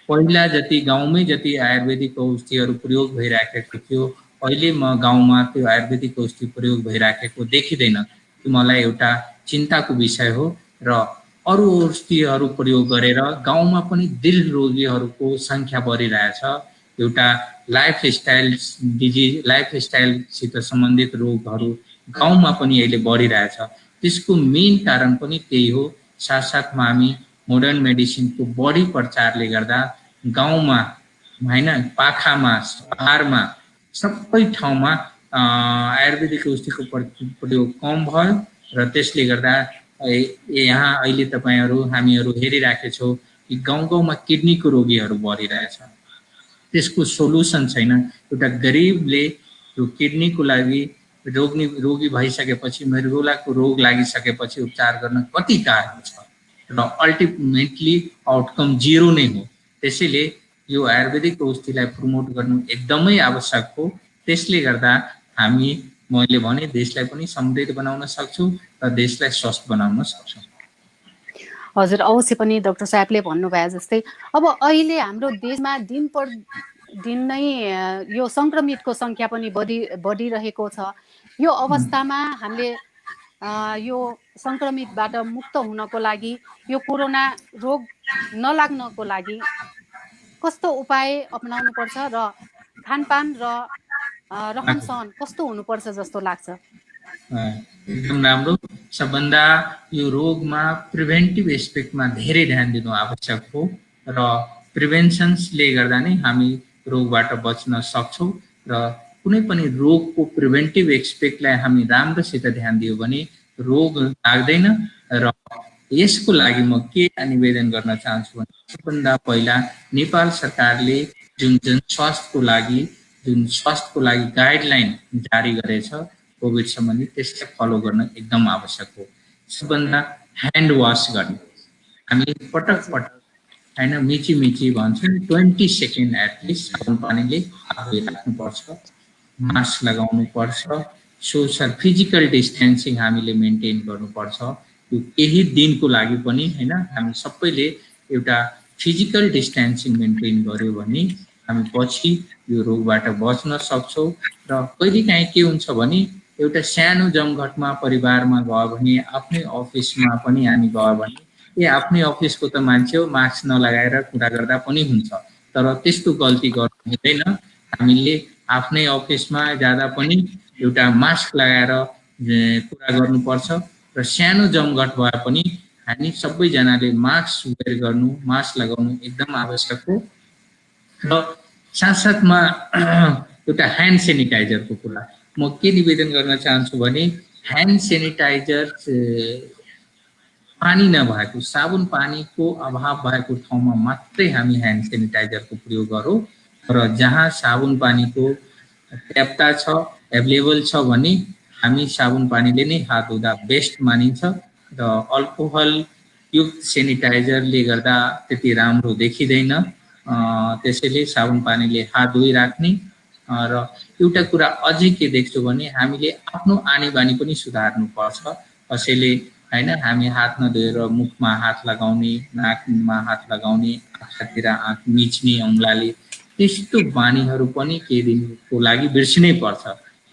पहिला जति गाउँमै जति आयुर्वेदिक औषधिहरू प्रयोग भइराखेको थियो अहिले म गाउँमा त्यो आयुर्वेदिक औषधि प्रयोग भइराखेको देखिँदैन। त्यो मलाई एउटा चिन्ताको विषय हो र अरू औषधिहरू प्रयोग गरेर गाउँमा पनि दिल रोगीहरूको सङ्ख्या बढिरहेछ। एउटा लाइफस्टाइल डिजिज लाइफस्टाइलसित सम्बन्धित रोगहरू गाउँमा पनि अहिले बढिरहेछ। त्यसको मेन कारण पनि त्यही हो। साथसाथमा हामी मोडर्न मेडिसिनको बढी प्रचारले गर्दा गाउँमा हैन पाखामा सहरमा सबै ठाउँमा आयुर्वेदिक औषधिको प्रयोग कम भयो र त्यसले गर्दा यहाँ अहिले तपाईहरु हामीहरु हेरिराखेछौँ कि गाउँ गाउँमा किडनीको रोगीहरू बढिरहेछ। त्यसको सोलुसन छैन। एउटा गरिबले यो किडनीको लागि रोगी भइसकेपछि मृगौलाको रोग लागिसकेपछि उपचार गर्न कति गाह्रो छ र अल्टिमेटली आउटकम जिरो नै हो। त्यसैले यो आयुर्वेदिक औषधिलाई प्रमोट गर्नु एकदमै आवश्यक हो। त्यसले गर्दा हामी मैले भने देशलाई पनि समृद्ध बनाउन सक्छौँ र देशलाई स्वस्थ बनाउन सक्छौँ। हजुर अवश्य पनि डाक्टर साहबले भन्नुभयो जस्तै अब अहिले हाम्रो देशमा दिन पर दिन नै यो संक्रमितको संख्या पनि बढिरहेको छ। यो अवस्थामा हामीले यो संक्रमितबाट मुक्त हुनको लागि यो कोरोना रोग नलाग्नको लागि कस्तो उपाय अपनाउनु पर्छ र खानपान र रहन सहन कस्तो हुनुपर्छ जस्तो लाग्छ? एकदम राम्रो। सबभन्दा यो रोगमा प्रिभेन्टिभ एस्पेक्टमा धेरै ध्यान दिनु आवश्यक हो र प्रिभेन्सन्सले गर्दा नै हामी रोगबाट बच्न सक्छौँ र कुनै पनि रोगको प्रिभेन्टिभ एस्पेक्टलाई हामी राम्रोसित ध्यान दियो भने रोग लाग्दैन। र यसको लागि म के निवेदन गर्न चाहन्छु भने सबभन्दा पहिला नेपाल सरकारले जुन स्वास्थ्यको लागि गाइडलाइन जारी गरेछ कोभिड सम्बन्धी, त्यसलाई फलो गर्न एकदम आवश्यक हो। सबभन्दा ह्यान्ड वास गर्ने, हामी पटक पटक हैन मिची भन्छौँ 20 सेकेन्ड एटलिस्ट साबुन पानीले हात धोइराख्नुपर्छ, मास्क लगाउनु पर्छ, सोशल फिजिकल डिस्टेन्सिङ हामीले मेन्टेन गर्नुपर्छ। यो केही दिनको लागि पनि हैन हामी सबैले एउटा फिजिकल डिस्टेन्सिङ मेन्टेन गर्यो भने हामी पछि यो रोगबाट बच्न सक्छौँ। र कहिलेकाहीँ के हुन्छ भने एउटा सानो जमघटमा परिवारमा गयो भने आफ्नै अफिसमा पनि हामी गयो भने आफ्नै अफिसको त मान्छे हो, मास्क नलगाएर कुरा गर्दा पनि हुन्छ, तर त्यस्तो गल्ती गर्नु हुँदैन। हामीले आफ्नै अफिसमा जाँदा पनि एउटा मास्क लगाएर कुरा गर्नुपर्छ र सानो जमघट भए पनि हामी सबैजनाले मास्क वेयर गर्नु, मास्क लगाउनु एकदम आवश्यक हो। र साथसाथमा एउटा ह्यान्ड सेनिटाइजरको कुरा म के निवेदन गर्न चाहन्छु भने ह्यान्ड सेनिटाइजर पानी नभएको, साबुन पानीको अभाव भएको ठाउँमा मात्रै हामी ह्यान्ड सेनिटाइजरको प्रयोग गरौँ र जहाँ साबुन पानीको पर्याप्तता छ, एभाइलेबल छ भने हामी साबुन पानीले नै हात धुँदा बेस्ट मानिन्छ। र अल्कोहल युक्त सेनिटाइजरले गर्दा त्यति राम्रो देखिँदैन, त्यसैले साबुन पानीले हात धोइराख्ने। र एउटा कुरा अझै के देख्छु भने हामीले आफ्नो आनी बानी पनि सुधार्नु पर्छ। कसैले हैन हामी हात नधोएर मुखमा हात लगाउने, नाकमा हात लगाउने, आँखातिर आँख मिच्ने औँलाले, त्यस्तो बानीहरू पनि केही दिनको लागि बिर्सिनै पर्छ।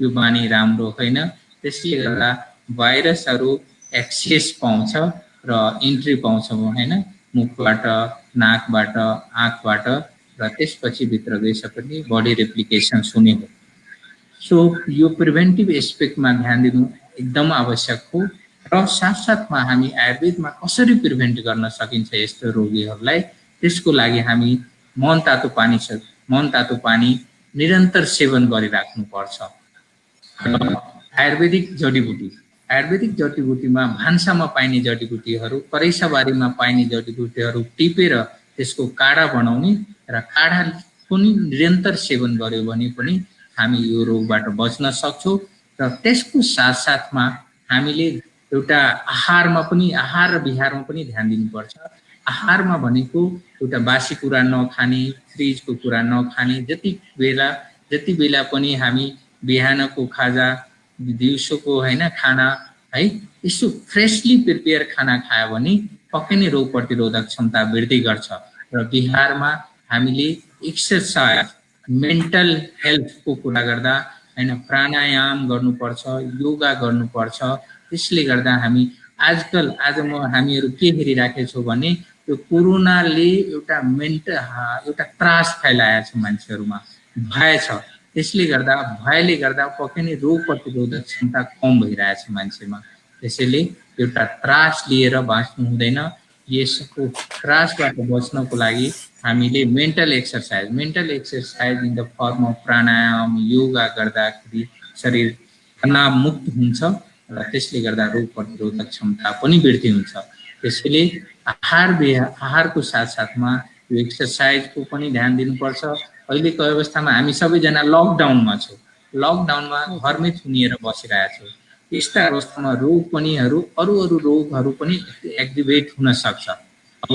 यो बानी राम्रो होइन। त्यसले गर्दा भाइरसहरू एक्सेस पाउँछ र इन्ट्री पाउँछ हैन मुखबाट, नाकबाट, आँखबाट र त्यसपछि भित्र गइसकेपछि बडी रेप्लिकेसन हुने हो। सो यो प्रिभेन्टिभ एस्पेक्टमा ध्यान दिनु एकदम आवश्यक हो। र साथसाथमा हामी आयुर्वेदमा कसरी प्रिभेन्ट गर्न सकिन्छ यस्तो रोगीहरूलाई, त्यसको लागि हामी मन तातो पानी निरन्तर सेवन गरिराख्नुपर्छ। आयुर्वेदिक जडीबुटीमा भान्सामा पाइने जडीबुटीहरू, करैसाबारीमा पाइने जडीबुटीहरू टिपेर त्यसको काढा बनाउने र काढा पनि निरन्तर सेवन गर्यो भने पनि हामी यो रोगबाट बच्न सक्छौँ। र त्यसको साथसाथमा हामीले एउटा आहार र विहारमा पनि ध्यान दिनुपर्छ। आहारमा भनेको एउटा बासी कुरा नखाने, फ्रिजको कुरा नखाने, जति बेला पनि हामी बिहानको खाजा, दिउँसोको हैन खाना है यसो फ्रेशली प्रिपेयर खाना खायो भने पक्कै नै रोग प्रतिरोधक क्षमता वृद्धि गर्छ। र बिहारमा हामीले एक्सरसाइज, मेन्टल हेल्थको कुरा गर्दा हैन प्राणायाम गर्नुपर्छ, योगा गर्नुपर्छ। त्यसले गर्दा हामी हामीहरू के हेरिराखेको छौँ भने यो कोरोनाले एउटा त्रास फैलाएको छ मान्छेहरूमा, भय छ। त्यसले गर्दा पक्कै नै रोग प्रतिरोधक क्षमता कम भइरहेछ मान्छेमा। त्यसैले एउटा त्रास लिएर बाँच्नु हुँदैन। यसको त्रासबाट बच्नको लागि हामीले mental exercise in the form of pranayama, yoga गर्दाखेरि शरीर तनाव मुक्त हुन्छ र त्यसले गर्दा रोग प्रतिरोधक क्षमता पनि वृद्धि हुन्छ। त्यसैले आहारको साथसाथमा यो एक्सरसाइजको पनि ध्यान दिनुपर्छ। अहिलेको अवस्थामा हामी सबैजना लकडाउनमा छौँ, लकडाउनमा घरमै थुनिएर बसिरहेछौँ। यस्ता अवस्थामा अरू रोगहरू पनि एक्टिभेट हुन सक्छ। अब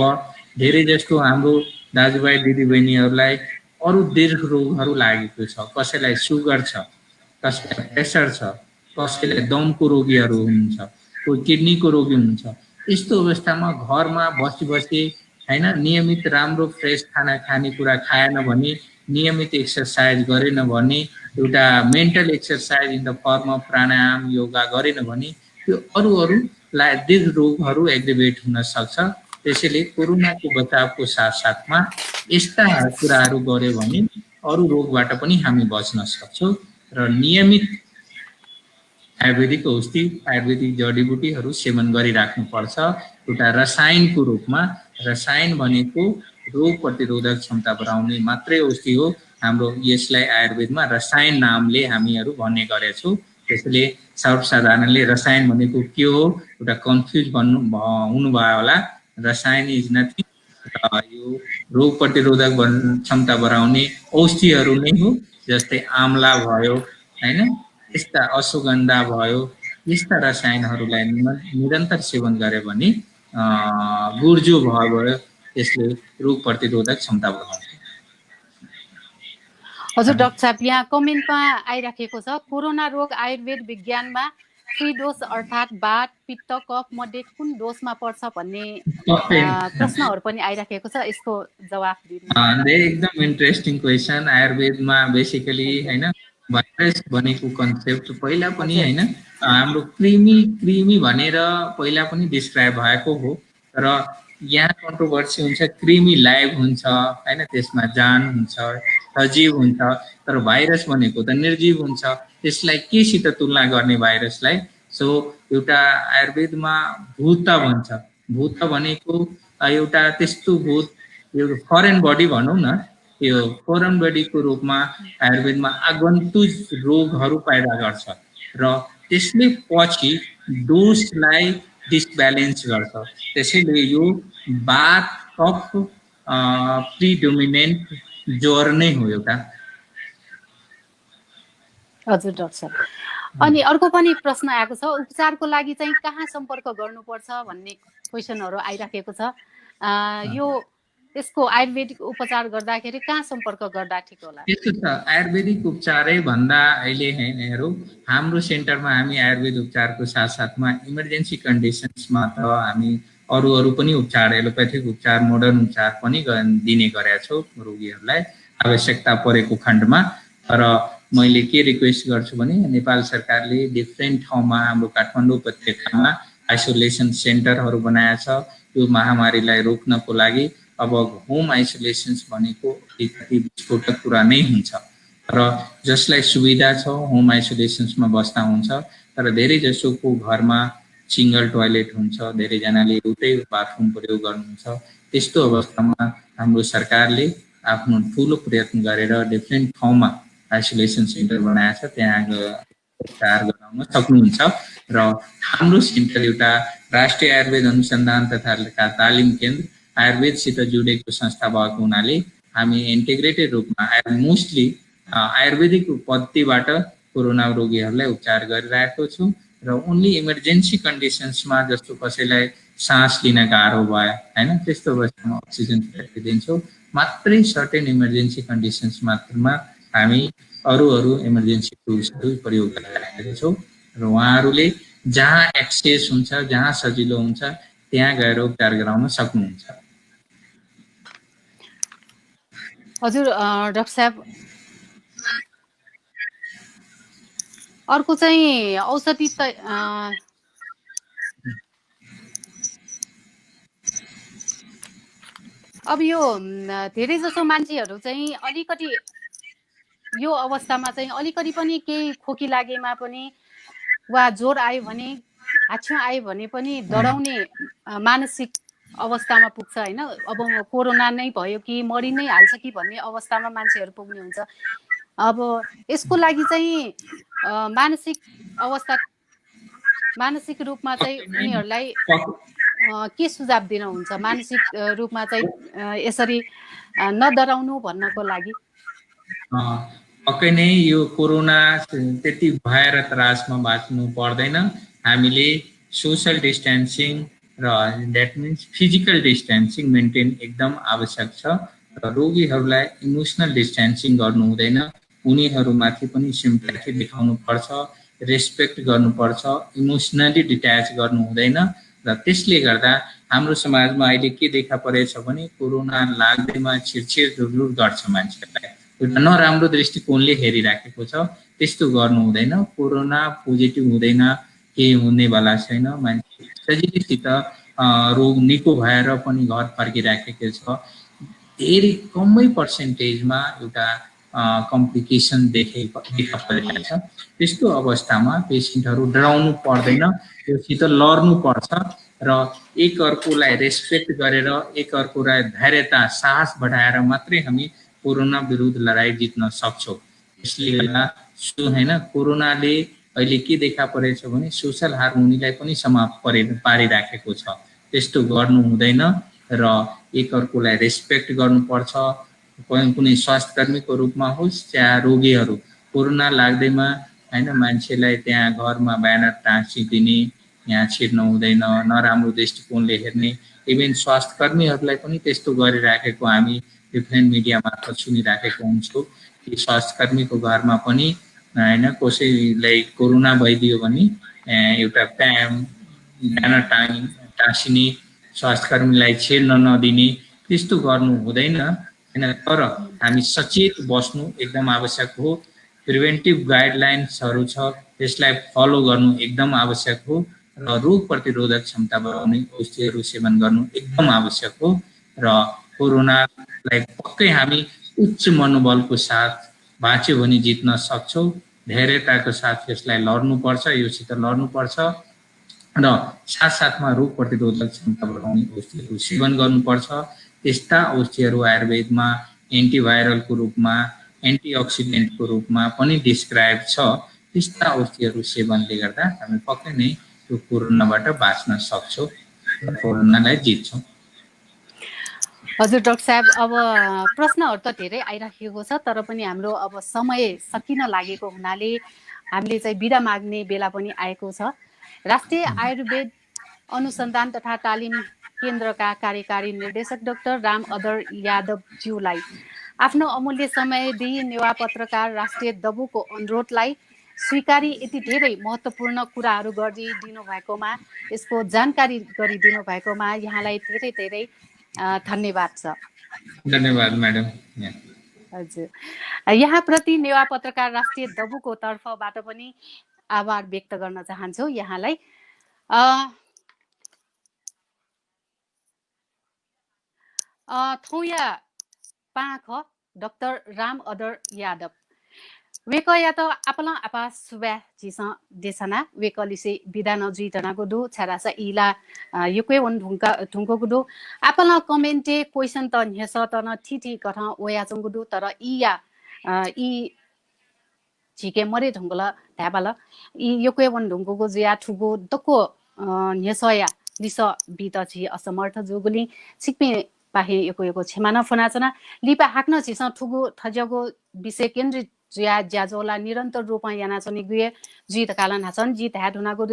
धेरै जस्तो हाम्रो दाजुभाइ दिदीबहिनीहरूलाई अरू दीर्घ रोगहरू लागेको छ, कसैलाई सुगर छ, कसैलाई प्रेसर छ, कसैलाई दमको रोगीहरू हुनुहुन्छ, कोही किडनीको रोगी हुनुहुन्छ। यस्तो अवस्थामा घरमा बसी हैन नियमित राम्रो फ्रेस खानेकुरा खाएन भने, नियमित एक्सरसाइज गरेन भने, एउटा mental exercise in the form of pranayama, yoga गरेन भने त्यो अरू दीर्घ रोगहरू एक्टिभेट हुन सक्छ। त्यसैले कोरोनाको बचावको साथसाथमा यस्ता कुराहरू गर्यो भने अरू रोगबाट पनि हामी बच्न सक्छौँ। र नियमित आयुर्वेदिक औषधि आयुर्वेदिक जडीबुटीहरू सेवन गरिराख्नुपर्छ। एउटा रसायनको रूपमा, रसायन भनेको रोग प्रतिरोधक क्षमता बढाउने मात्रै औषधि हो। हाम्रो यसलाई आयुर्वेदमा रसायन नामले हामीहरू भन्ने गरेछौँ। त्यसैले सर्वसाधारणले रसायन भनेको के हो एउटा कन्फ्युज हुनुभयो होला। रसायन इज नथिङ, यो रोग प्रतिरोधक क्षमता बढाउने औषधिहरू नै हो। जस्तै आम्ला भयो हैन, यस्ता अश्वगन्धा भयो, यस्ता रसायनहरूलाई निरन्तर सेवन गरे भने गुर्जो भयो, त्यसले रोग प्रतिरोधक क्षमता बढाउँछ। हजुर डाक्टर साहब, यहाँ कमेन्टमा आइराखेको छ, कोरोना रोग आयुर्वेद विज्ञानमा 3 डोज अर्थात् वात पित्त कफ मध्ये कुन डोजमा पर्छ भन्ने प्रश्नहरू पनि आइराखेको छ। यसको जवाफ दिनु। एकदम इन्ट्रेस्टिङ क्वेसन। आयुर्वेदमा बेसिकली हैन भाइरस भनेको कन्सेप्ट पहिला पनि हैन हाम्रो क्रिमी भनेर पहिला पनि डिस्क्राइब भएको हो। र यहाँ कन्ट्रोभर्सी हुन्छ, क्रिमी लाइभ हुन्छ हैन, त्यसमा जान हुन्छ, सजीव हुन्छ। तर भाइरस भनेको त निर्जीव हुन्छ, त्यसलाई केसित तुलना गर्ने भाइरसलाई? सो एउटा आयुर्वेदमा भूत भन्छ। भूत भनेको एउटा त्यस्तो भूत, यो फरेन बडी भनौँ न, यो फरेन बडीको रूपमा आयुर्वेदमा आगन्तुक रोगहरू पैदा गर्छ र त्यसले पछि डोजलाई डिसब्यालेन्स गर्छ। त्यसैले यो वात कफ प्रिडोमिनेन्ट ज्वर नै हो एउटा। हजुर डाक्टर साहब, अनि अर्को पनि प्रश्न आएको छ, उपचारको लागि चाहिँ कहाँ सम्पर्क गर्नुपर्छ भन्ने क्वेसनहरू आइराखेको छ। यो यसको आयुर्वेदिक उपचार गर्दाखेरि कहाँ सम्पर्क गर्दा ठिक होला? यस्तो छ, आयुर्वेदिक उपचारै भन्दा अहिले हेरौँ, हाम्रो सेन्टरमा हामी आयुर्वेद उपचारको साथसाथमा इमर्जेन्सी कन्डिसन्समा त हामी अरू पनि उपचार, एलोप्याथिक उपचार, मोडर्न उपचार पनि दिने गरेका छौँ रोगीहरूलाई आवश्यकता परेको खण्डमा। तर मैले के रिक्वेस्ट गर्छु भने नेपाल सरकारले डिफ्रेन्ट ठाउँमा हाम्रो काठमाडौँ उपत्यकामा आइसोलेसन सेन्टरहरू बनाएको छ। यो महामारीलाई रोक्नको लागि अब होम आइसोलेसन्स भनेको अलिकति विस्फोटक कुरा नै हुन्छ। र जसलाई सुविधा छ होम आइसोलेसन्समा बस्दा हुन्छ। तर धेरै जसोको घरमा सिंगल टोयलेट हुन्छ, धेरैजनाले एउटै बाथरुम प्रयोग गर्नुहुन्छ। त्यस्तो अवस्थामा हाम्रो सरकारले आफ्नो ठुलो प्रयत्न गरेर डिफ्रेन्ट ठाउँमा आइसोलेसन सेन्टर बनाएको छ, त्यहाँ उपचार गराउन सक्नुहुन्छ। र हाम्रो सेन्टर एउटा राष्ट्रिय आयुर्वेद अनुसन्धान तथा तालिम केन्द्र आयुर्वेदसित जोडेको संस्था भएको हुनाले हामी इन्टिग्रेटेड रूपमा मोस्टली आयुर्वेदिक पद्धतिबाट कोरोना रोगीहरूलाई उपचार गरिरहेको छौँ। र ओन्ली इमर्जेन्सी कन्डिसन्समा, जस्तो कसैलाई सास लिन गाह्रो भयो हैन, त्यस्तो अवस्थामा अक्सिजन थेरापी दिन्छौँ मात्रै। सर्टेन इमर्जेन्सी कन्डिसन्स मात्रमा हामी अरू इमर्जेन्सी टुल्सहरू प्रयोग गरिरहेका छौँ। र उहाँहरूले जहाँ एक्सेस हुन्छ, जहाँ सजिलो हुन्छ, त्यहाँ गएर उपचार गराउन सक्नुहुन्छ। हजुर डाक्टर साहब, अर्को चाहिँ औषधि अब यो धेरै जसो मान्छेहरू चाहिँ अलिकति यो अवस्थामा चाहिँ अलिकति पनि केही खोकी लागेमा पनि वा ज्वरो आयो भने, हाच्छिउँ आयो भने पनि डराउने मानसिक अवस्थामा पुग्छ हैन। अब कोरोना नै भयो कि मरि नै हाल्छ कि भन्ने अवस्थामा मान्छेहरू पुग्ने हुन्छ। अब यसको लागि चाहिँ मानसिक रूपमा चाहिँ उनीहरूलाई के सुझाव दिनुहुन्छ? मानसिक रूपमा चाहिँ यसरी नडराउनु भन्नको लागि। पक्कै नै यो कोरोना त्यति भएर त्रासमा बाँच्नु पर्दैन। हामीले सोशल डिस्टेन्सिङ र that means physical distancing maintain एकदम आवश्यक छ। र रोगीहरूलाई इमोसनल डिस्टेन्सिङ गर्नु हुँदैन, उनीहरूमाथि पनि सिम्प्याथी देखाउनु पर्छ, रेस्पेक्ट गर्नुपर्छ, इमोसनली डिट्याच गर्नु हुँदैन। र त्यसले गर्दा हाम्रो समाजमा अहिले के देखा परेछ भने कोरोना लाग्दैमा छिरछिर जुरजुर गर्छ मान्छेहरूलाई, एउटा नराम्रो दृष्टिकोणले हेरिराखेको छ। त्यस्तो गर्नु हुँदैन। कोरोना पोजिटिभ हुँदैन, केही हुनेवाला छैन। मान्छे सजिलैसित रोग निको भएर पनि घर फर्किराखेको छ। धेरै कमै पर्सेन्टेजमा एउटा कम्प्लिकेसन देखा परिरहेको छ। त्यस्तो अवस्थामा पेसेन्टहरू डराउनु पर्दैन, त्योसित लड्नु पर्छ र एक अर्कोलाई रेस्पेक्ट गरेर एक अर्कोलाई धैर्यता साहस बढाएर मात्रै हामी कोरोना विरुद्ध लडाईँ जित्न सक्छौँ। त्यसले गर्दा हैन कोरोनाले अहिले के देखा परेछ भने सोशल हार्मोनीलाई पनि समाप्त पारिराखेको छ। त्यस्तो गर्नु हुँदैन र एक अर्कोलाई रेस्पेक्ट गर्नुपर्छ। कुनै स्वास्थ्यकर्मीको रूपमा होस् चाहे रोगीहरू कोरोना लाग्दैमा हैन मान्छेलाई त्यहाँ घरमा ब्यानर टाँसिदिने, यहाँ छिर्नु हुँदैन, नराम्रो दृष्टिकोणले हेर्ने, इभन स्वास्थ्यकर्मीहरूलाई पनि त्यस्तो गरिराखेको हामी डिफ्रेन्ट मिडिया मार्फत सुनिराखेको हुन्छौँ कि स्वास्थ्यकर्मीको घरमा पनि हैन कसैलाई कोरोना भइदियो भने एउटा ब्यानर टाँसिने, स्वास्थ्यकर्मीलाई छिर्न नदिने, त्यस्तो गर्नु हुँदैन हैन। तर हामी सचेत बस्नु एकदम आवश्यक हो। प्रिभेन्टिभ गाइडलाइन्सहरू छ, त्यसलाई फलो गर्नु एकदम आवश्यक हो र रोग प्रतिरोधक क्षमता बढाउने औषधिहरू सेवन गर्नु एकदम आवश्यक हो र कोरोनालाई पक्कै हामी उच्च मनोबलको साथ बाँच्यो भने जित्न सक्छौँ। धैर्यताको साथ यसलाई लड्नुपर्छ, योसित लड्नुपर्छ र साथसाथमा रोग प्रतिरोधक क्षमता बढाउने औषधिहरू सेवन गर्नुपर्छ। त्यस्ता औषधिहरू आयुर्वेदमा एन्टिभाइरलको रूपमा, एन्टिअक्सिडेन्टको रूपमा पनि डिस्क्राइब छ। त्यस्ता औषधिहरू सेवनले गर्दा हामी पक्कै नै त्यो कोरोनाबाट बाँच्न सक्छौँ र कोरोनालाई जित्छौँ। हजुर डाक्टर साहब, अब प्रश्नहरू त धेरै आइराखेको छ, तर पनि हाम्रो अब समय सकिन लागेको हुनाले हामीले चाहिँ बिदा माग्ने बेला पनि आएको छ। राष्ट्रिय आयुर्वेद अनुसन्धान तथा तालिम केन्द्रका कार्यकारी निर्देशक डाक्टर राम अधर यादवज्यूलाई आफ्नो अमूल्य समय दिई नेवा पत्रकार राष्ट्रिय दबुको अनुरोधलाई स्वीकारी यति धेरै महत्त्वपूर्ण कुराहरू गरिदिनु भएकोमा, यसको जानकारी गरिदिनु भएकोमा यहाँलाई धेरै धेरै धन्यवाद छ। धन्यवाद म्याडम। हजुर, यहाँप्रति नेवा पत्रकार राष्ट्रिय दबुको तर्फबाट पनि आभार व्यक्त गर्न चाहन्छु यहाँलाई। थौया पाख डाक्टर राम अधर यादव वेक या तो आपला आपा सुबह जिसा देसना वेकलिसे विदा नजी तना गुदु छरासा इला युके वन ढुंको गुदु आपला कमेन्टे क्वेशन त न्हेस तन ठिठी कथा ओया चंगुदु तर इया इ झिके मरे ढुंगला ढाबाला इ युके वन ढुंको जिया ठुगो दको न्हेसया लिस बित छि असमर्थ जुगुली सिक्पे पाहे यो छेमाना फनाचना लिपा हाक्न छिस ठुगो थजगो विषय केन्द्रित जिया ज्याजोला निरन्तर रूपमा यानाचनी गुए जित कालन हासन जित हाडुनाको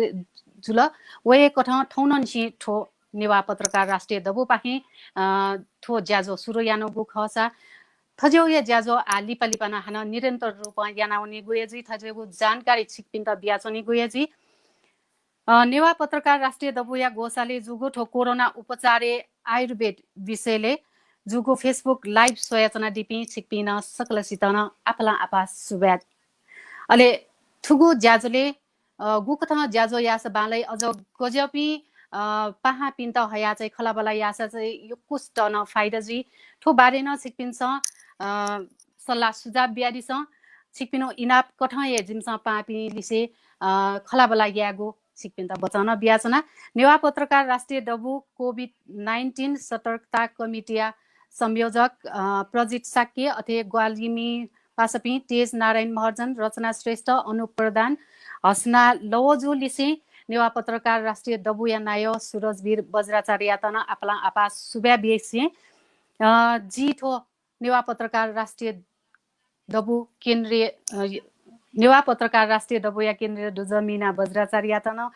जुल वे कथा ठौनन छि ठो नेवा पत्रकार राष्ट्रिय दबु पाहे थो ज्याजो सुरो यानो गु खसा थजो या ज्याजो आ लिपा लिपाना हाना निरन्तर रूपमा यानाउनी गुए जि थजेगु जानकारी छिकपिन्त बियाचनी गुए जि नेवा पत्रकार राष्ट्रिय दबु या गोसाले जुगु ठो कोरोना उपचारे आयुर्वेद विषयले जुगो फेसबुक लाइभ सोयाचना डिपी छिकपिन सकल सितन आपला आपा सुब्याज अले थुगु ज्याजोले गुकथा ज्याजो यास बालै अझ गजपी पाहा पिन्त हया चाहिँ खलाबला यासा चाहिँ यो कुष्ट न फाइदा जी ठो बारे न छिकपिन्छ सल्लाह सुझाव ब्यादिस छिकपिनो इनाप कथा या जिमस पापी लिसे खलाबला यागो छिकपिन त बचाउन ब्याचना नेवा पत्रकार राष्ट्रिय दबु कोभिड-19 सतर्कता कमिटिया संयोजक प्रजित साक्य अथे ग्वालिमी पासपी तेज नारायण महर्जन रचना श्रेष्ठ अनुप प्रधान हसना लवजु लिसे नेवा पत्रकार राष्ट्रिय दबु या नायो सुरजवीर बज्राचार्य तना आपला आपा सुब्या बेसे जीठो नेवा पत्रकार राष्ट्रिय दबु केन्द्रीय नेवा पत्रकार राष्ट्रिय दबु या केन्द्रीय दुजमिना बज्राचार्य तना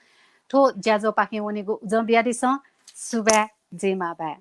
ठो ज्याजो पाखे वनेगो जम्बियादिस सुब्या जेमा बा।